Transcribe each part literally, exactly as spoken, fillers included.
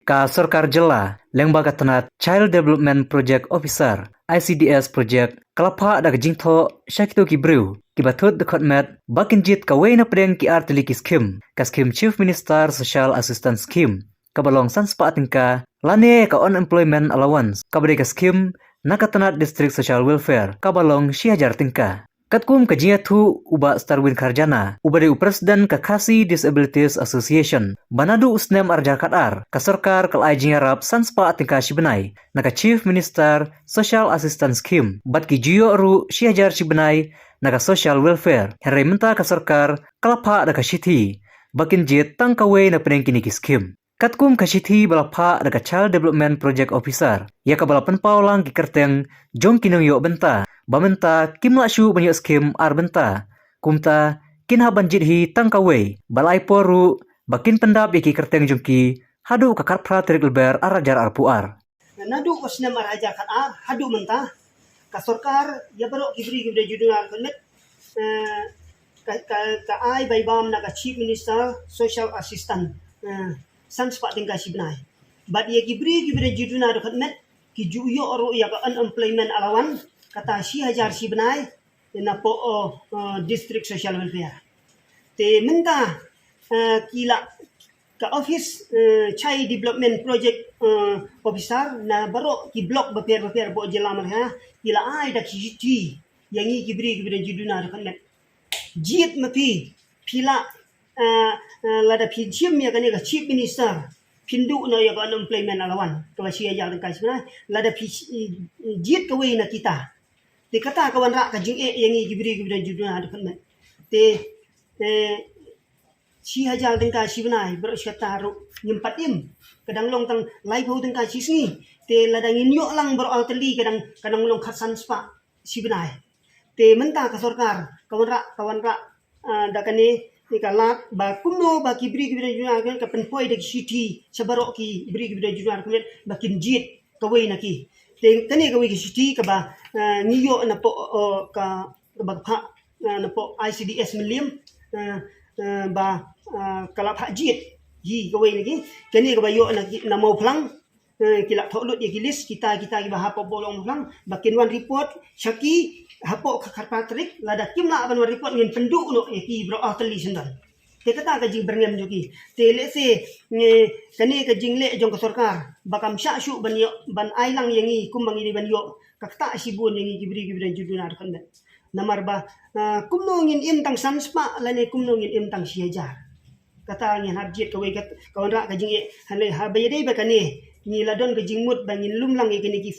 Ka sorkar jylla, lyngba ka tnat Child Development Project Officer, I C D S project, ka la phah da ka jingthoh sha kito ki briew kiba thut dkhot met ba kin jied kawei na pdeng ki ar tylli ki skhim, ka skhim Chief Minister Social Assistance Scheme kaba long san spah tyngka, lane ka Unemployment Allowance kaba dei ka skhim na ka tnat District Social Welfare kaba long shi hajar tyngka. Katkum ka jingïathuh u Bah Starwin Kharjana, uba dei u President ka Khasi Disabilities Association, ba naduh u snem ar hajar khatar, ka sorkar ka la ai jingïarap san spah tyngka shi bnai na ka Chief Minister Social Assistance Scheme, bad ki ju ïoh ruh shi hajar shi bnai na ka Social Welfare. Hynrei mynta ka sorkar ka la phah da ka shithi ba kin jied tang kawei na pdeng kine ki skhim. Katkum ka shithi ba la phah da ka Child Development Project Officer, ïa kaba la pynpaw lang ki kyrteng jong ki nongïoh bynta, ba mynta kim lah shuh ban ïoh skhim ar bynta. Kumta, kin hap ban jied hi tang kawei, ba la ai por ruh ba kin pyndap ïa ki kyrteng jong ki haduh ka khatphra tarik Lber ar hajar arphew ar. Naduh u snem ar hajar khatar haduh mynta, ka sorkar, ïa baroh ki briew kiba don jingduna dkhot met, eh, ka, ka, ka ai bai bam na ka Chief Minister Social Assistance, eh, san spah tyngka shi bnai. Bad ïa ki briew kiba don jingduna dkhot met, ki ju ïoh ruh ïa ka Unemployment Allowance, kata shi hajar shi bnai, napoh, oh, oh, District Social Welfare. Te mynta, eh, ki la, ka office, eh, Child Development Project, eh, Officer na baroh ki block bapher bapher hapoh jylla Meghalaya, ki la ai da ki shithi ïa ngi ki briew kiba don jingduna dkhot met. Jied ma phi, phi la, eh, eh, lada phi shim ïa kane ka Chief Minister, phin duh noh ïa ka Unemployment Allowance kaba shi hajar tyngka shi bnai, lada phi, eh, jied kawei na kita. Te kata ka wanrah ka jingeh ïa ngi ki briew kiba don jingduna dkhot met. Te, eh, shi hajar tyngka shi bnai, baroh shi katta ruh ngim pat im. Ka dang long tang laiphew tyngka shi sngi. Te lada ngin ïoh lang baroh ar tylli, ka dang, ka dang long khatsan spah shi bnai. Te mynta ka sorkar ka wanrah, ka wanrah, ah, da kane, ne ka lad ba kumno ba ki briew kiba don jingduna dkhot met, ka pynpoi da ki shithi sha baroh ki briew kiba don jingduna dkhot met ba kin jied kawei na ki. Te kane kawei ka shithi kaba, ah, ngi ïoh napoh, oh, ka, kaba phah, ah, napoh I C D S Mylliem, ah, ah, ba, ah, ka la phah jied hi kawei na ki. Kane kaba ïoh na ki na Mawphlang, eh, ki la thoh lut ïa ki list kita kita kiba hapoh Mawphlang, ba kin wan report sha ki hapoh ka khatphra tarik. Lada kim lah ban wan report, ngin pynduh noh ïa ki baroh ar tylli shisyndon. Te kata ka jingbyrngem jong ki. Te lehse, eh, kane ka jingleh jong ka sorkar ba kam shah shuh ban ïoh, ban ai lang ïa ngi kumba ngi dei ban ïoh, ka ktah shibun ïa ngi ki briew kiba don jingduna dkhot met. Namar ba, ah, kumno ngin im tang san spah lane kumno ngin im tang shi hajar. Kata ngin hap jied kawei, ka, ka wanrah ka jingeh. Hangne haba ïadei bad kane, ngi la don ka jingmut ba ngin lum lang ïa kine ki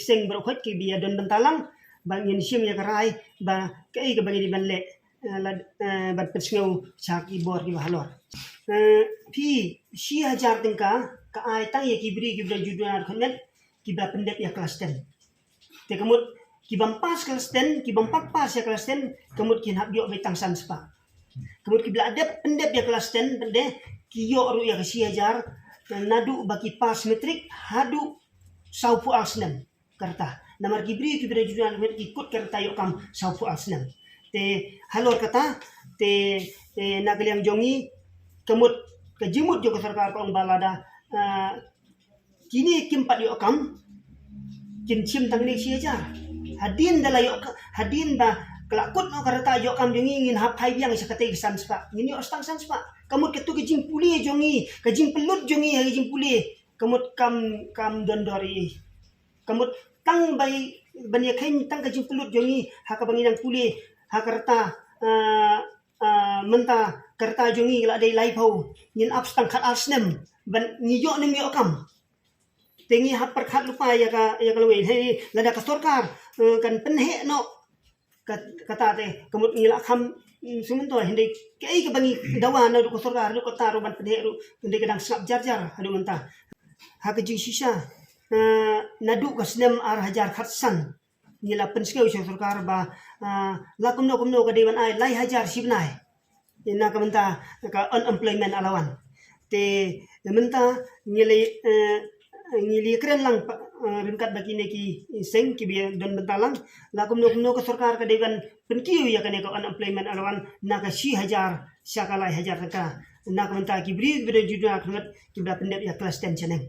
seng baroh khoit kiba ïadon bynta lang, ba ngin shim ïa ka rai ba kaei kaba ngi dei ban leh, eh, la, eh, ban pynsngew sha ki bor kiba halor. Eh, phi, shi hajar tyngka ka ai tang ïa ki briew kiba don jingduna dkhot met kiba pyndep ïa klas ten. Te ka mut ki bym pass klas ten, ki bym pat pass ïa klas ten, ka mut kin hap ïoh beit tang san spah. Ka mut kiba la dep pyndep ïa klas ten pat de, ki ïoh ruh ïa ka shi hajar, naduh ba ki pass matric haduh sawphew ar snem ka rta. Namar ki briew kiba don jingduna dkhot met ki kut ka rta ïoh kam sawphew ar snem. Te halor kata, te, te na ka liang jong ngi, ka mut, ka jingmut jong ka sorkar ka ong ba lada, ah, kine kim pat ïoh kam, kin shim tang kine shi hajar. Hadien da la ïoh ka, hadien ba ka la kut noh ka rta ïoh kam jong ngi, ngin hap phai biang sha katei ka san spah. Ngin ïoh tang san spah. Ka mut katu ka jingpule jong ngi, ka jingpynlut jong ngi ha ka jingpule, ka mut kam, kam don dor ei. Ka mut tang bai, ban ïakheiñ tang ka jingpynlut jong ngi ha kaba ngi nang pule ha ka rta, ah, ah, mynta ka rta jong ngi la dei laiphew, ngin ap tang khatar snem ban ngi ïoh ne ym ïoh kam. Te ngi hap pyrkhat lypa ïa ka, ïa ka lawei. Hei, lada ka sorkar, eh, kan pynheh noh ka, kata te, ka mut ngi la kham, mm, sngewthuh hynrei kaei kaba ngi dawa naduh ka sorkar, naduh kata ruh ban pynheh ruh, hynrei ka dang sngap jar jar haduh mynta. Ha ka jingshisha, eh, naduh ka snem ar hajar khatsan, ngi la pynsngew sha sorkar ba, ah, la kumno kumno ka dei ban ai lai hajar shi bnai. Na ka bynta ka unemployment allowance. Te mynta ngi la, eh, ngi la kren lang ryngkat bad kine ki seng kiba don bynta lang, la kumno kumno ka sorkar ka dei ban pynkiew ïa kane ka unemployment allowance na ka shi hajar sha ka lai hajar tyngka na ka bynta ki briew kiba don jingduna khmat kiba la pyndep ïa klas ten shaneng.